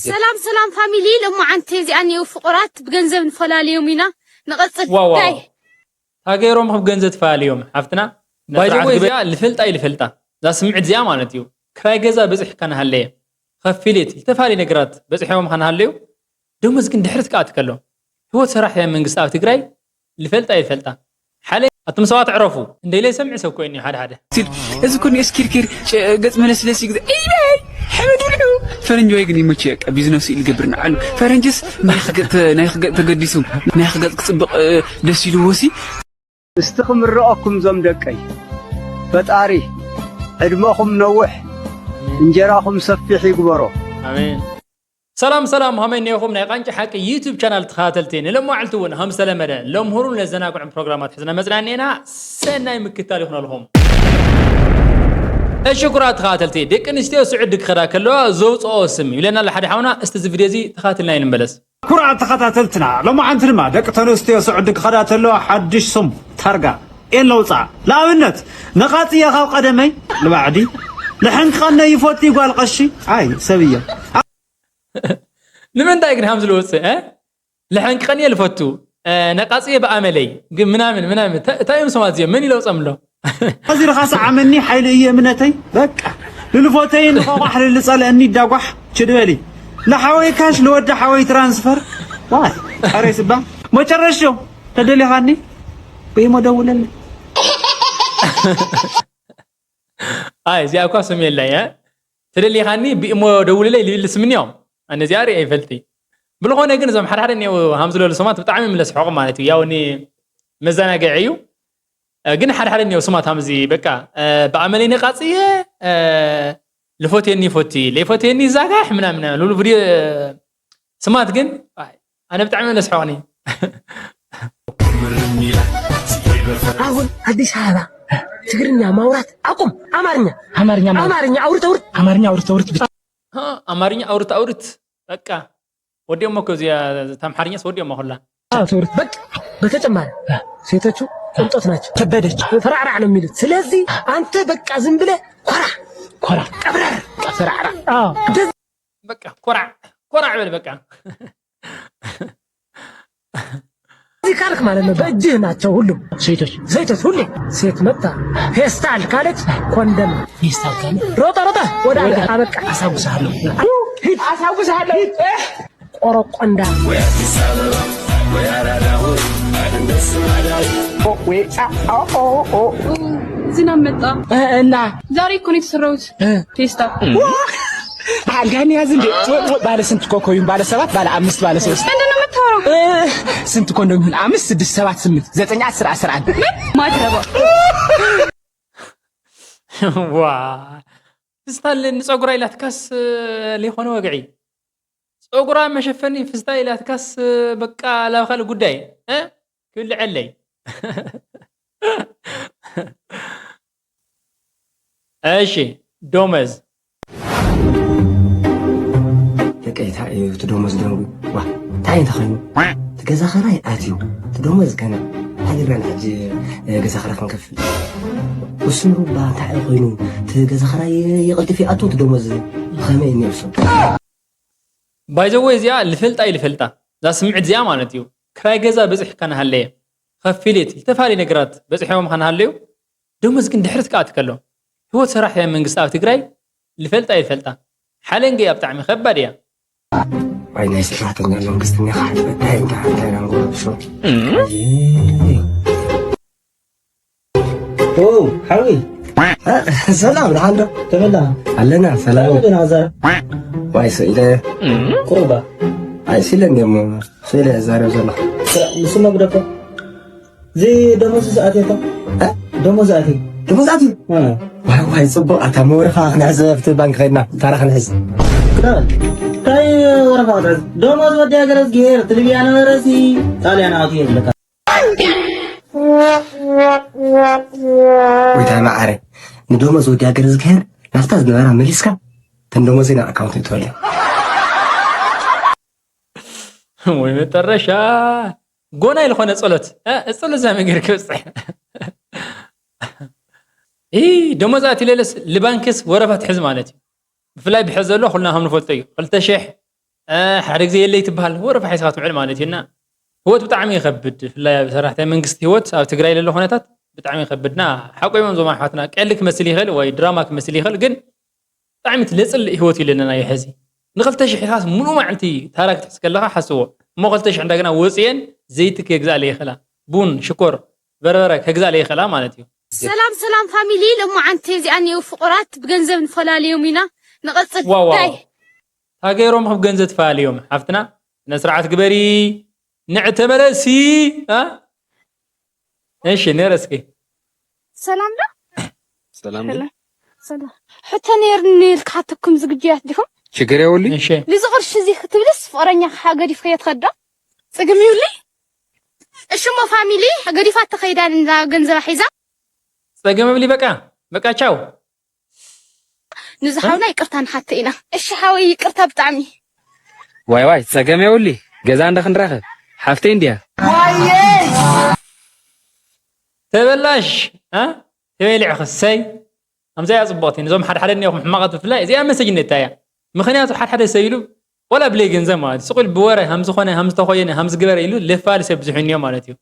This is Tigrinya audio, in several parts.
ሰላም ሰላም ፋሚሊ፣ ለማዓንቲ እዚኣ እኒው ፍቑራት ብገንዘብ ንፈላለዮም ኢና። ንቐጽል ዋው፣ ዋው። ዳይ ታገይሮም ክብ ገንዘብ ትፈላለዮም ሓፍትና። ባይዘወይ እዚኣ ልፈልጣ ይልፈልጣ እዛ ስምዕት እዚኣ ማለት እዩ። ክራይ ገዛ በፂሕካ ናሃለየ ከፊሌት ዝተፈላለዩ ነገራት በፂሖም ከናሃለዩ ደሞዝ ግን ድሕርት ከኣ ትከሎ ህይወት ሰራሕያ መንግስቲ ኣብ ትግራይ ልፈልጣ ይፈልጣ። ሓለ ኣቱም ሰባት ዕረፉ። እንደይለይ ሰምዒ ሰብ ኮይኑ ሓደ ሓደ ሲል እዚ ኩን እስኪርኪር ገጽ መለስለሲ ግዜ ኢበይ ሕምድ ውልዑ ፈረንጅ ወይ ግን ይመች በቃ ቢዝነስ ኢል ገብር ንዓሉ ፈረንጅስ ናይ ክገጥ ተገዲሱ ናይ ክገጥ ክጽብቕ ደስ ኢልዎ ሲ እስቲ ክምረቐኩም ዞም ደቀይ ፈጣሪ ዕድመኹም ነውሕ እንጀራኹም ሰፊሕ ይግበሮ። ኣሜን። ሰላም ሰላም ሃመይ ኔኹም ናይ ቃንጭ ሓቂ ዩቱብ ቻናል ተኸታተልቲ ንለማዓልቲ እውን ሃም ዝተለመደ ለምህሩን ለዘናግዑን ፕሮግራማት ሕዝና መፅና እኔና። ሰናይ ምክታል ይኹነልኹም። እሺ ኩራት ተኸታተልቲ ደቂ ኣንስትዮ ስዑዲ ክኸዳ ከለዋ ዘውፅኦ ስም ይብለና ኣሎ ሓደ ሓውና። እስቲ እዚ ቪድዮ እዚ ተኸታትልና ይንበለስ። ኩራት ተኸታተልትና ሎማዓንቲ ድማ ደቂ ተንስትዮ ስዑዲ ክኸዳ ተለዋ ሓድሽ ስም ታርጋ ኤን ለውፃ። ንኣብነት ነቓፅየ ካብ ቀደመይ ልባዕዲ ልሕንቀነ ይፈቱ ጓል ቀሺ ኣይ ሰብየ ንምንታይ ግን ሃም ዝለወፅእ እ? ልሕንቀን እየ ልፈቱ እ፣ ነቃፅየ ብኣመለይ ግን ምናምን ምናምን ተ- እንታይ እዮም ስማት እዚኦም መን ይለውፀም ኣሎ? እዚ ርኻ ሰዓመኒ ሓይሊ እዩ እምነተይ በቃ ልልፎተይ ንኸቋሕ ልልፀለእኒ ዳጓሕ ችድበሊ ንሓወይ ካሽ ልወዲ ሓወይ ትራንስፈር ዋይ ኣሬ ስባ መጨረሾ ተደሊኻኒ በይሞ ደውለለይ ኣይ እዚኣ እኳ ስም የላይ እ? ተደሊኻኒ ብእሞ ደውልለይ ልብል ስምኒ እዮም። ኣነ እዚኣ ሪአ ይፈልቲ። ብልኾነ ግን እዞም ሓደ ሓደ እኒው ሃም ዝበሉ ስማት ብጣዕሚ ምለስሕቑ ማለት እዩ። ያው እኒ መዘናግዒ እዩ። እ፣ ግን ሓደ ሓደ እኒው ስማት ሃምዚ በቃ እ፣ ብኣመለይ ነቃፅየ እ፣ ልፎትየኒ ይፎቲ ለይፎትየኒ ይዛጋሕ ምናምን ምናምን ልብሉ ቪድዮ ስማት ግን ኣይ፣ ኣነ ብጣዕሚ ለስሕቑኒ። አሁን አዲስ አበባ ትግርኛ ማውራት አቁም። አማርኛ አማርኛ ማውራት። አማርኛ አውርት አውርት። አማርኛ አውርት አውርት ብቻ። ሀ፣ ኣማርኛ ኣውርት ኣውርት በቃ ወዲኦም እኮ እዚኣ እታ ኣምሓርኛስ ወዲኦም ኩላ። አውርት አውርት በቃ። በተጨማሪ ሴቶቹ ቅንጦት ናቸው። ከበደች። ፈራዕራዕ ነው የሚሉት። ስለዚህ አንተ በቃ ዝም ብለህ ኮራ ኮራ ቀብረር። ፈራዕራዕ። አዎ። በቃ ኮራዕ ኮራዕ በል በቃ። እዚህ ካልክ ማለት ነው በእጅህ ናቸው ሁሉም ሴቶች ሴቶች ሁሌ ሴት መጣ ፌስታል ካለች ኮንደም ፌስታል ካለ ሮጠ ሮጠ ወደ አልጋ አበቃ። አሳውሳለሁ። ሂድ አሳውሳለሁ። ሂድ ቆረቆንዳ። ዝናብ መጣ። እና ዛሬ እኮ ነው የተሰራሁት። ፌስታል አልጋን ያዝ እንዴ? ባለ ስንት ኮኮዩን? ባለ ሰባት፣ ባለ አምስት፣ ባለ ሶስት። ምንድን ነው የምታወራው? ስንት ኮንዶም ይሁን? አምስት፣ ስድስት፣ ሰባት፣ ስምንት፣ ዘጠኝ፣ አስር፣ አስራ አንድ። ማትረባ ዋ ፍስታል ንፀጉራ ኢላትካስ ሌኾነ ወግዒ ፀጉራ መሸፈኒ ፍስታ ኢላትካስ በቃ ላብ ካልእ ጉዳይ እ? ክብልዐለይ። እሺ ዶመዝ ደቀይ እንታይ እዩ እቲ ደሞዝ ደንጉ ዋ እንታይ እንተ ኮይኑ እቲ ገዛ ኸራይ ኣትዩ እቲ ደሞዝ ከነ ሓቢርና ንሕጂ ገዛ ኸራይ ክንከፍል ውስን ሩባ እንታይ እዩ ኮይኑ እቲ ገዛ ኸራይ ይቕልጥፍ ይኣቱ እቲ ደሞዝ ኸመይ እዩ ነብሱ ባይዘወይ እዚኣ ልፈልጣ ይልፈልጣ እዛ ስምዕት እዚኣ ማለት እዩ ክራይ ገዛ በፂሕካ ናሃለየ ከፊሌት ዝተፈላለዩ ነገራት በፂሖም ከናሃለዩ ደሞዝ ግን ድሕርት ክኣቲ ከሎ ህይወት ሰራሕተኛ መንግስቲ ኣብ ትግራይ ልፈልጣ ይፈልጣ ሓለንገ እያ ብጣዕሚ ከባድ እያ ዋይ ናይ ሰራሕተኛ መንግስቲ እኒኻ ሓትፈታይ እንታይ ሓንታይ ናንጎ ረብሾ ኦ ሓዊ ሰላም ደሓን ዶ ተበላ ኣለና ሰላም ተበላ ዘረ ዋይ ስእለ ቁሩባ ኣይ ስለ እንዲሞ ስእለ ዛረብ ዘለኹ ንስሞ ግደፎ እዚ ደሞዝ ኣትየካ ደሞዝ ኣትዩ ደሞዝ ኣትዩ ዋይ ዋይ ፅቡቅ ኣታ መወርኻ ክንሕዝ ኣብቲ ባንክ ከድና ታራ ክንሕዝ እንታይ ወረፋ ክትሕዝ ደሞዝ ወዲ ሃገረ ዝገር ትልብያ ነበረ ሲ ጣልያን ኣትዩ የብለካ ወይታ ማዓረ ንደሞዝ ወዲ ሃገረ ዝገር ናብታ ዝነበራ መሊስካ ተን ደሞዘይ ናብ ኣካውንት ይትወልያ ወይ መጠረሻ ጎናይ ዝኾነ ጸሎት እ፣ ጸሎት ዛመ ገይር ክብጽሕ እ፣ ደሞዝ ኣትዩ ለለስ ልባንክስ ወረፋ ትሕዝ ማለት እዩ። ብፍላይ ብሕዚ ዘሎ ኩልና ከም ንፈልጦ እዩ። ክልተ ሽሕ ሓደ ግዜ የለይ ትበሃል፣ ወረፋ ሒዝካ ትውዕል ማለት እዩ። እና ህይወት ብጣዕሚ ይኸብድ፣ ብፍላይ ኣብ ሰራሕታይ መንግስቲ ህይወት ኣብ ትግራይ ለሎ ኩነታት ብጣዕሚ ይኸብድና። ሓቆ እዮም እዞም ኣሕዋትና፣ ቀልዲ ክመስል ይኽእል ወይ ድራማ ክመስል ይኽእል፣ ግን ብጣዕሚ ለፅልእ ህይወት እዩ ለለና እዩ ሕዚ። ንክልተ ሽሕ ኢልካስ ሙሉእ መዓልቲ ታራ ክትሕዝ ከለኻ ሓስቦ። እሞ ክልተ ሽሕ እንደገና ወፅየን ዘይቲ ከግዛእ ለይኽእላ፣ ቡን፣ ሽኮር፣ በርበረ ከግዛእ ለይኽእላ ማለት እዩ። ሰላም ሰላም ፋሚሊ፣ ለማዓንቲ እዚኣ እኒአው ፍቑራት ብገንዘብ ንፈላለዮም ኢና። ንቐጽል። ዋው፣ ዋው። እንታይ? ታገይሮም ክብ ገንዘብ ትፈላለዮም ሓፍትና፣ ስነ ስርዓት ግበሪ። ንዕ ተመለሲ። አ? እሺ፣ ነረ እስኪ። ሰላም ዶ? ሰላም ዶ? ሰላም። ሰላም። ሕቶ ነይርኒ ኢልካ ሓተኩም ዝግጅያት ዲኹም? ችግር የውሊ። እሺ። ልዚ ቅርሺ እዚ ክትብልስ ፍቕረኛ ክሓ ገዲፍካዮ ትኸዶ? ጽግም ይውሊ? እሺ እሞ ፋሚሊ፣ ገዲፋቶ ከይዳ እንዳ ገንዘባ ሒዛ? ጸገም የብሊ፣ በቃ፣ በቃ፣ ቻው። ንዚ ሓውና ይቅርታ ንሓቶ ኢና። እሺ ሓወይ፣ ይቅርታ ብጣዕሚ። ዋይ ዋይ፣ ጸገም የውሊ። ገዛ እንዳ ክንራኸብ። ሓፍተይ እንድያ። ተበላሽ፣ አ? ተበሊዕኺ፣ ሰይ። ከምዛ እያ ጽቡቕቲ። ነዞም ሓደ ሓደ እኒኦኹም ሕማቓት ብፍላይ፣ እዚኣ መሰጅ ነታ እያ። ምኽንያቱ ሓደ ሓደ ሰብ ኢሉ፣ ወላ ብለይ ገንዘብ ማለት እዩ። ስቕ ኢሉ ብወረ፣ ሃምዚ ኾነ፣ ሃምዚ ተኾየነ፣ ሃምዚ ግበረ ኢሉ፣ ለፋሊ ሰብ ብዙሕ እኒኦ ማለት እዩ።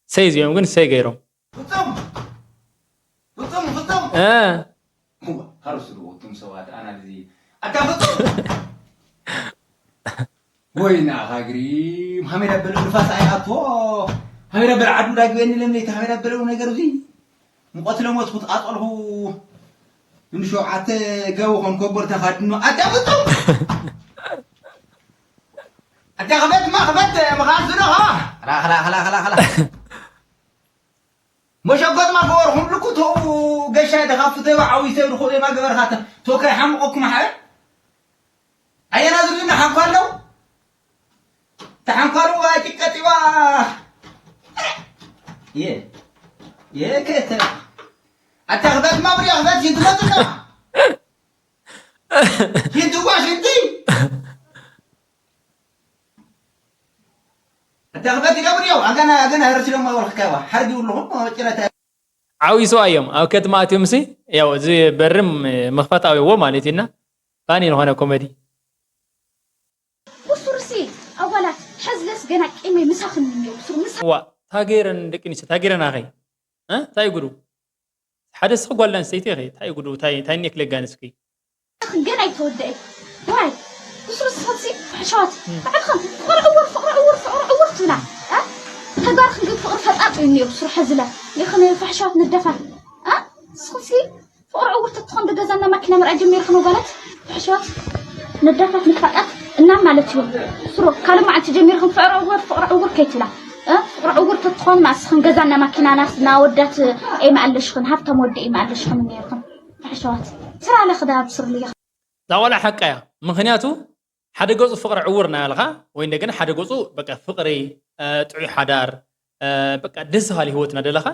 ሰይ እዚኦም ግን ሰይ ገይሮም። ፍጹም! ፍጹም! ፍጹም! እ። እዋ፣ ሃርስሉ፣ እቱም ሰባት፣ ኣና እዚ፣ ኣታ ፍጹም! ወይና፣ ኣኻ ግሪም፣ ሃመይ ዳበለ ንፋስ ኣይኣቶ። ሃመይ ዳበለ ዓዱ ዳግበኒ ለምለይቲ፣ ሃመይ ዳበለ ነገር እዚ። ሙቐት ለሞት ክትቃጸልኹ፣ ንሸውዓተ ገቡ ከም ኮቦር ተኻድኖ። ኣታ ፍጹም! ኣታ ክፈት፣ ማ ክፈት፣ ምኻን ዝኖኻ። ላ፣ ላ፣ ላ፣ ላ፣ ላ። መሸጎጥ ማፈወርኹም ልኩ ተው። ገሻይ ደኻፍቶ ይባዓዊ ሰብ ድኹ ደማ ገበርካ ተ-፣ ተወካይ ሓምቆኩም ሓ-፣ ኣየና ዝብሉ ሓኳ ኣለዉ። ተሓንኳሩ ዋ ጭቀጢዋ። የ-፣ የ-፣ ከተ-፣ ኣታ ክበት ማብሪያ ክበት ሽንቲ መጥና። ሽንቲ ዋ ሽንቲ። ኣታ ክበት ይገብር ያው፣ ኣገና፣ ኣገና ርሲ ደሞ ወርክ ከዋ። ሓርጊ ውልኹም፣ ጭረታ። ዓዊሱ ኣዮም። ኣብ ከተማ ኣትዮም ሲ፣ ያው፣ እዚ በርም ምኽፋት ኣብዎ ማለት እዩ እና፣ ፋኒ ዝኾነ ኮሜዲ። ብሱርሲ፣ ኣዋላት፣ ሕዝለስ ገና ቂመይ ምሳኽን እኒኦ፣ ብሱር ምሳ- ዋ፣ ታጌረን ደቂ ኣንስትዮ፣ ታጌረን ኣኸይ። እ? እንታይ ጉዱ? ሓደ ስኺ ጓል ኣንስተይቲ ኢኺ፣ እንታይ ጉዱ? እንታይ፣ እንታይ እኒኦ ክለጋንስኪ? ግን ኣይተወደአይ። ዋይ፣ ብሱር ስኸትሲ ፍሕሻዋት። እም። ባዕልኽን ፍቕሪ ዕውር፣ ፍቕሪ ዕውር፣ ፍቕሪ ዕውር ትብላ። እ? ተጋርኽን ግን ፍቕሪ ፈጣጥ እዩ እኒኦ፣ ብሱር ሕዝለ። ይኽን ፍሕሻዋት ንደፋት። እ? ስኹምሲ ፍቕሪ ዕውር ተትኾን ብገዛና ማኪና ምርኣይ ጀሚርኽን ወገነት? ፍሕሻዋት ንደፋት ንፋጣት እና ማለት እዩ። ብሱሩ ካልእ መዓልቲ ጀሚርኽን ፍቕሪ ዕውር፣ ፍቕሪ ዕውር ከይትብላ። እ? ፍቕሪ ዕውር ተትኾን ማስኽን ገዛና ማኪናናስ ናወዳት ኤማ ኣለሽኽን፣ ሃብታም ወዲ ኤማ ኣለሽኽን ነይርኽን። ፍሕሻዋት። ስራ ለኽዳ ብሱር ልያ። እዛ ቆልዓ ሓቃ እያ። ምኽንያቱ ሓደ ገጹ ፍቕሪ ዕውር እናበልኻ፣ ወይ እንደገና ሓደ ገጹ በቃ ፍቕሪ፣ እ፣ ጥዑይ ሓዳር፣ እ፣ በቃ ደስ በሃሊ ህይወት እናደለኻ፣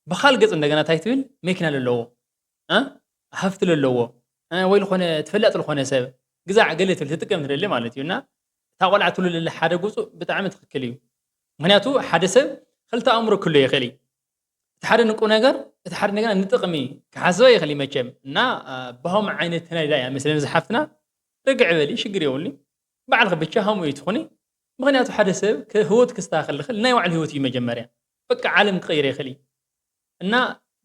ብኻል ገጽ እንደገና እንታይ ትብል? መኪና ለለዎ፣ እ፣ ሃፍቲ ለለዎ፣ እ፣ ወይ ዝኾነ ተፈላጢ ዝኾነ ሰብ ግዛዕ ገለ ትብል ትጥቀም ትደሊ ማለት እዩ። እና እታ ቆልዓ ትብሎ ለለ ሓደ ገጹ ብጣዕሚ ትኽክል እዩ። ምኽንያቱ ሓደ ሰብ ክልተ ኣእምሮ ክህልዎ ይኽእል እዩ። እቲ ሓደ ንቁም ነገር፣ እቲ ሓደ እንደገና ንጥቕሚ ክሓስበ ይኽእል እዩ መቸም። እና፣ አ፣ ብኸምኡ ዓይነት ተናዲዳ እያ መስለኒ እዛ ሓፍትና። ርግዕ በሊ፣ ሽግር የብሉን። ባዕልኺ ብቻ ከምኡ ኣይትኹኒ። ምኽንያቱ ሓደ ሰብ ክ-፣ ህይወት ክስተኻኸል ዝኽእል ናይ ባዕሉ ህይወት እዩ መጀመርያ። በቃ ዓለም ክቕይር ይኽእል እዩ። እና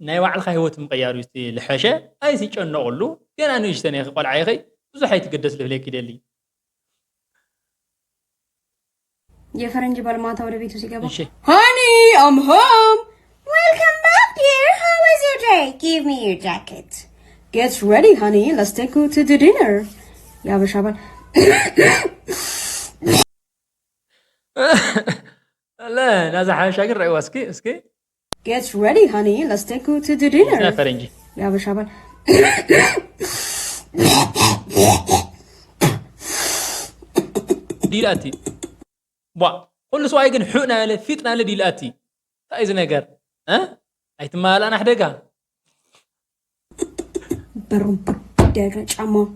ናይ ባዕልኻ ህይወት ምቕያር እዩ እቲ ልሐሸ። ኣይትጨነቕሉ። ገና ንእሽተን ኢኺ፣ ቆልዓ ኢኺ። ብዙሕ ኣይትገደስ ልብለኪ ይደሊ። የፈረንጅ ባል ማታ ወደ ቤቱ ሲገባ፣ እሺ። Honey, I'm home. Welcome back, dear. How was your day? Give me your jacket. Get ready, honey. Let's take you to the dinner. የአበሻ ባል። ለ-፣ ናዛ ሓበሻ ግን ረእዋ እስኪ፣ እስኪ። Get ready, honey. Let's take you to the dinner. ናይ ፈረንጂ። የአበሻ ባል። ዲላቲ። ቧ፣ ኩሉ ሰብኣይ ግን ሑእ ናበለ፣ ፊጥ ናበለ ዲላቲ። እንታይ እዩ እዚ ነገር? እ? ኣይትመላለኣና ሕደጋ። በሩን ቡድ ያድርገን ጫማው።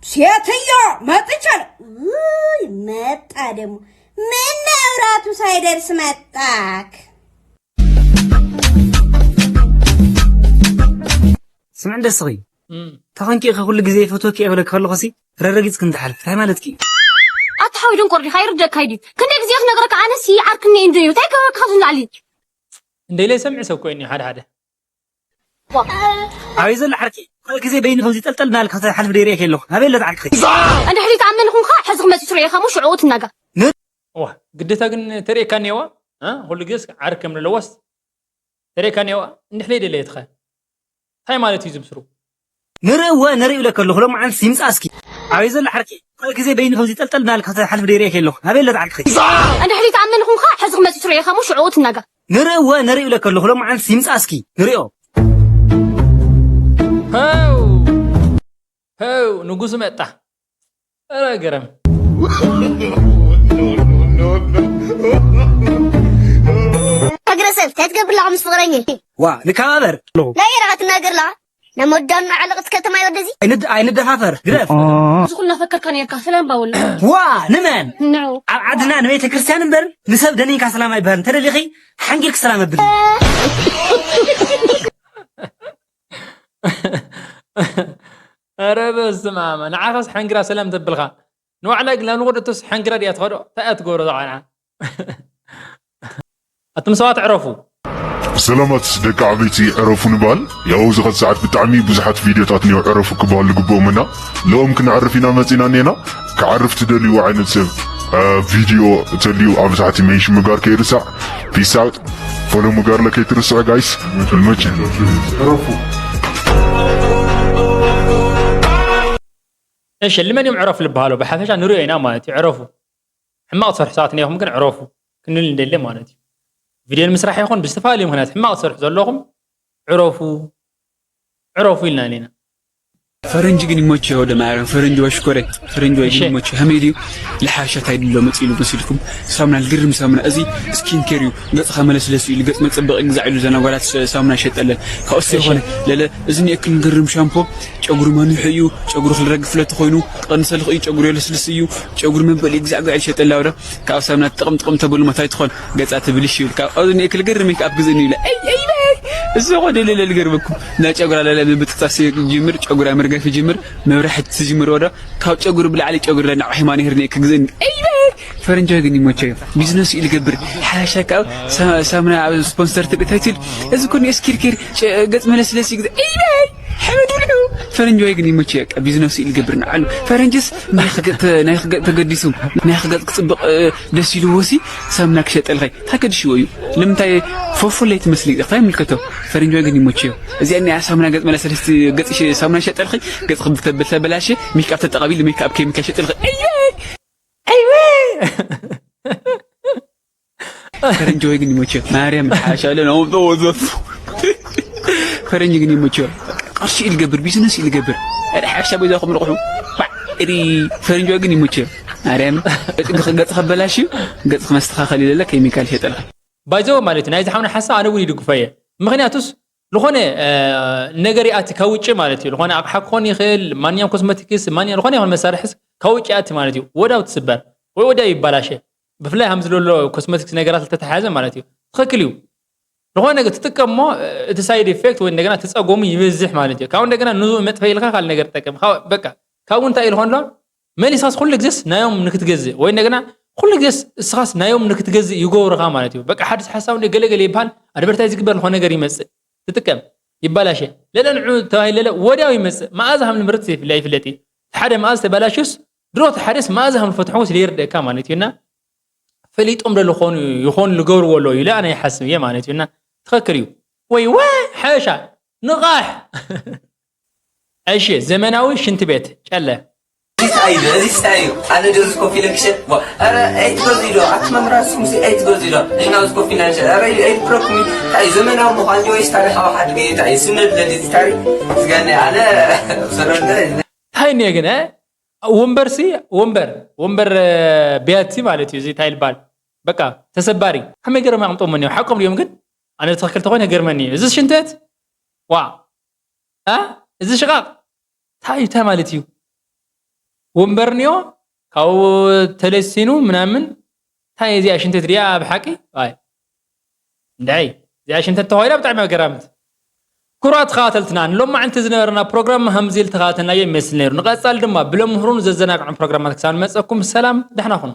ሴትዮ መጥቻለሁ። ውይ መጣ ደግሞ። ምን መብራቱ ሳይደርስ መጣክ? ስምዕ እንደ እስኺ፣ እም። ተኾንኪ ኢኺ ኩሉ ግዜ ይፈትወኪ እየ ክብለኪ ከለኹሲ፣ ረረጊጽ ክንትሓልፍ፣ እንታይ ማለትኪ እዩ? ኣታ ሓወይ ደንቆር ዲኻ? ኣይርደካ ድዩ? ክንደይ ግዜ ክነግረካ ኣነሲ ዓርክኒ እንድዩ። እንታይ ገበርካ ካብዚ ንላዕሊ? እንደይለ ሰምዒ ሰብ ኮይኑ ሓደ ሓደ ኣበይ ዘሎ ዓርኪ? ኩሉ ግዜ በይኑ ከምዚ ጠልጠል እናበልካ ክትሓልፍ ደይርኤ ከለኹ ኣበይ ኣሎ ዓርኪ? እንድሕሪ ትኣመኒ ኹንካ ሕዚ ክመፅእ ትርእየካ እሞ ሽዑ ትናጋ። ዋ ግዴታ ግን ተርእየካ እኒዋ ኩሉ ግዜስ ዓርኪ ከም ዘለዋስ ተርእየካ እኒዋ እንድሕሪ ደለየትኸ እንታይ ማለት እዩ ዝምስሩ? ንርኢ እወ ንርኢ ኢለካ ኣለኹ። ሎማዓንስ ይምጻእ እስኪ። ኣበይ ዘሎ ዓርኪ? ኩሉ ግዜ በይኑ ከምዚ ጠልጠል እናበልካ ክትሓልፍ ደይርኤ ከለኹ ኣበይ ኣሎ ዓርኪ? እንድሕሪ ትኣመኒ ኹንካ ሕዚ ክመጽእ ትርእየካ እሞ ሽዑ ትናጋ። ንርኢ እወ ንርኢ ኢለካ ኣለኹ። ሎማዓንስ ይምጻእ እስኪ ንሪኦ። ሃው ሃው ንጉስ መጣ። ኧረ ገረም። እግረ ሰብ እንታይ ትገብር ኣለኻ ምስ ፍቕረኛ? ዋ ንከባበር ኣለኹ። ናይ ኤረኻ ትናገር ኣለኻ? ናይ መወዳእኑ ዓለቕቲ ከተማ እዩ ወደዚ። ኣይንድ- ኣይንደፋፈር ግደፍ። እዚ ኩሉ እናፈከርካ ነርካ ሰላም ባወላ። ዋ ንመን? ንዑ። ኣብ ዓድና ንቤተ ክርስቲያን እምበር ንሰብ ደኒንካ ሰላም ኣይበሃል። እንተደሊኺ ሓንጊርክ ሰላም ኣብል። ኧረ በስመ ኣብ ንዓኻስ ሓንግራ ሰላም ተብልኻ ንባዕላ ግን ናብ ንጎደቶስ ሓንግራ ድያ ትኸዶ እንታይ እያ ትገብሮ እዛ ቆልዓ ኣቱም ሰባት ዕረፉ ሰላማት ደቂ ዓበይቲ ዕረፉ ንበሃል። ያው እዚ ኸዚ ሰዓት ብጣዕሚ ብዙሓት ቪድዮታት እኒኦ ዕረፉ ክበሃሉ ዝግብኦም እና ለኦም ክነዕርፍ ኢና መፂና እኒአና። ክዓርፍ ትደልይዎ ዓይነት ሰብ እ፣ ቪድዮ ተልዩ ኣብ ታሕቲ ሜንሽን ምግባር ከይርሳዕ። ፒስ ኣውት ፎሎ ምግባር ለከይትርስዑ ጋይስ። ይመችህ። እሺ ልመን እዮም ዕረፉ ልበሃሉ ብሓፈሻ ንሪኦ ኢና ማለት እዩ ዕረፉ ሕማቕ ትሰርሑ ሰባት እኒኹም ግን ዕረፉ ክንብል እንደለ ማለት እዩ ቪድዮ ንምስራሕ ይኹን ብዝተፈላለዩ ምክንያት ሕማቕ ትሰርሑ ዘለኹም ዕረፉ ዕረፉ ኢልና ኣለና ፈረንጅ ግን ይሞች ወደ ማርያም ፈረንጅ ወሽኮረ ፈረንጅ ወይ ግን ይሞች ሀሜዲዩ ልሓሻ ታይ ድሎ መጽ ኢሉ መሲልኩም ሳሙና ልግርም ሳሙና እዚ ስኪን ኬር እዩ ገጽኻ መለስለስ ኢሉ ገጽ መጸበቂ ግዛዕ ኢሉ ዘናጓላት ሳሙና ይሸጠለን ካብኡ ዝኾነ ለለ እዚ ንእክል ግርም ሻምፖ ጨጉሪ መኑሑ እዩ ጨጉሪ ክልረግፍለት ኮይኑ ቀንሰ ልኽእዩ ጨጉሪ የለስልስ እዩ ጨጉሪ መበሊ ግዛዕ ግዛዕ ይሸጠላ ወደ ካብ ሳሙና ጥቕም ጥቕም ተብሉ መታይ ትኾን ገጻ ትብልሽ ይብል ካብ ኣብዚ ክልግር ሜክ ኣፕ ግዝእኒ ይብላ ኣይ ኣይ ኣይ እዚ ኾ ደለለ ልገርበኩም ናይ ጨጉራ ለለ ምብጥጣስ ይጅምር ጨጉራ መርገፍ ይጅምር መብራሕቲ ትጅምር ወደ ካብ ጨጉሪ ብላዕሊ ጨጉሪ ለና ሒማን ይህርኒ ክግዝእኒ ኣይ ፈረንጃዊ ግን ይሞቸ ቢዝነስ እዩ ልገብር ሓሻ ካብ ሳምና ኣብ ስፖንሰር ትብል ታይትል እዚ ኮኒ ስኪር ኬር ገጽ መለስለሲ ግዘ ኣይ ሓመድ ብልዑ ፈረንጅ ወይ ግን ይመች በቃ ቢዝነስ ኢል ገብር ንዓሉ ፈረንጅስ ናይ ክገጥ ተገዲሱ ናይ ክገጥ ክጽብቕ ደስ ኢልዎ ሲ ሳምና ክሸጠልኸይ ታገድሽዎ እዩ ንምንታይ ፎፎለይ ትመስሊ እንታይ ምልከቶ ፈረንጅ ወይ ግን ይመችዮ እዚኣ ናይ ሳምና ገጽ መለሰለስቲ ገጽ ሳምና ሸጠልኸይ ገጽ ክብተብል ተበላሸ ሜክኣፕ ተጠቐቢሉ ሜክኣፕ ከይምካ ሸጠልኸይ ፈረንጅ ወይ ግን ይመችዮ ማርያም ሓሻለ ነው ወዘፍ ፈረንጅ ግን ይመችዮ ቅርሺ ኢልገብር ቢዝነስ ኢልገብር ረ ሓሻ በይዛኹም ርቑሑ ሪ ፈረንጅ ወይ ግን ይመችዮ ማርያም ገጽ ከበላሽ እዩ ገጽ ክመስተኻኸል ይለለ ኬሚካል ይሸጠልካ ባይዘው ማለት እዩ ናይዚ ሓውና ሓሳብ ኣነ እውን ይድግፎ እየ ምክንያቱስ ዝኾነ ነገር ይኣቲ ካብ ውጭ ማለት እዩ ዝኾነ ኣቕሓ ክኾን ይኽእል ማንኛውም ኮስሞቲክስ ማንኛ ዝኾነ ይኹን መሳርሕስ ካብ ውጭ ይኣቲ ማለት እዩ ወዳው ትስበር ወይ ወዳው ይባላሸ ብፍላይ ሃምዚ ለሎ ኮስሞቲክስ ነገራት ዝተተሓዘ ማለት እዩ ትኽክል እዩ ዝኾነ ነገር ትጥቀሞ እቲ ሳይድ ኢፌክት ወይ እንደገና ትፀጎሙ ይበዝሕ ማለት እዩ ካብ እንደገና ንዙ መጥፈ ኢልካ ካልእ ነገር ትጠቀም በቃ ካብኡ እንታይ ኢልኮ ኣሎ መሊሳስ ኩሉ ግዜስ ናዮም ንክትገዝእ ወይ እንደገና ኩሉ ግዜስ እስኻስ ናዮም ንክትገዝእ ይገብሩኻ ማለት እዩ በቃ ሓድስ ሓሳብ እንደ ገለገለ ይበሃል ኣድቨርታይዝ ይግበር ዝኾነ ነገር ይመፅእ ትጥቀም ይባላሸ ለለ ንዑ ተባሂለለ ወዲያው ይመፅእ መኣዛ ከም ንምርት ዘይፍለ ይፍለጥ እዩ ሓደ መኣዝ ተባላሽስ ድሮ እቲ ሓደስ መኣዛ ከም ዝፈትሖ ስለ ይርደእካ ማለት እዩና ፈሊጦም ዶ ዝኾኑ ይኾኑ ዝገብርዎ ኣለዉ ኢለ ኣነ ይሓስብ እየ ማለት እዩና ትኽክል እዩ ወይ ወይ ሓበሻ ንቓሕ እሺ ዘመናዊ ሽንቲ ቤት ጨለ እዚ ታይ እዩ እዚ ታይ እዩ ኣነ ዶ እዚ ኮፍ ኢለ ክሸጥ ዋ ኣረ ኣይትገዙ ኢዶ ኣቲ መምራ ንስኩም ሲ ኣይትገዙ ኢዶ ንሕና እዚ ኮፍ ኢልና ንሸጥ ኣረ ኣይትረኩም ታይ ዘመናዊ ምኳን ዲ ወይስ ታሪካዊ ሓድገ ታይ ስነድ ለዲ ታሪክ ስጋኒ ኣነ ሰረደ ታይ እኒኦ ግን ወንበር ሲ ወንበር ወንበር ቢያቲ ማለት እዩ እዚ ታይ ልባል በቃ ተሰባሪ ከመይ ገይሮም ኣቅምጦም እኒኦ ሓቆም ድዮም ግን ኣነ ትኽክል ተኮይነ ገርመኒ እዩ እዚ ሽንተት ዋ እ እዚ ሽቓቕ እንታይ እንታይ ማለት እዩ ወንበር እኒኦ ካብኡ ተለሲኑ ምናምን እንታይ እዚኣ ሽንተት ድያ ብሓቂ ኣይ እንታይ እዚኣ ሽንተት ተባሂላ ብጣዕሚ ገራምት ክቡራት ተኸታተልትና፣ ንሎማዕንቲ ዝነበረና ፕሮግራም ሃምዚ ዝተኸታተልናዮ ይመስል ነይሩ። ንቐጻሊ ድማ ብለምህሩን ዘዘናግዑን ፕሮግራማት ክሳብ ንመጸኩም፣ ሰላም፣ ደሕና ኩኑ።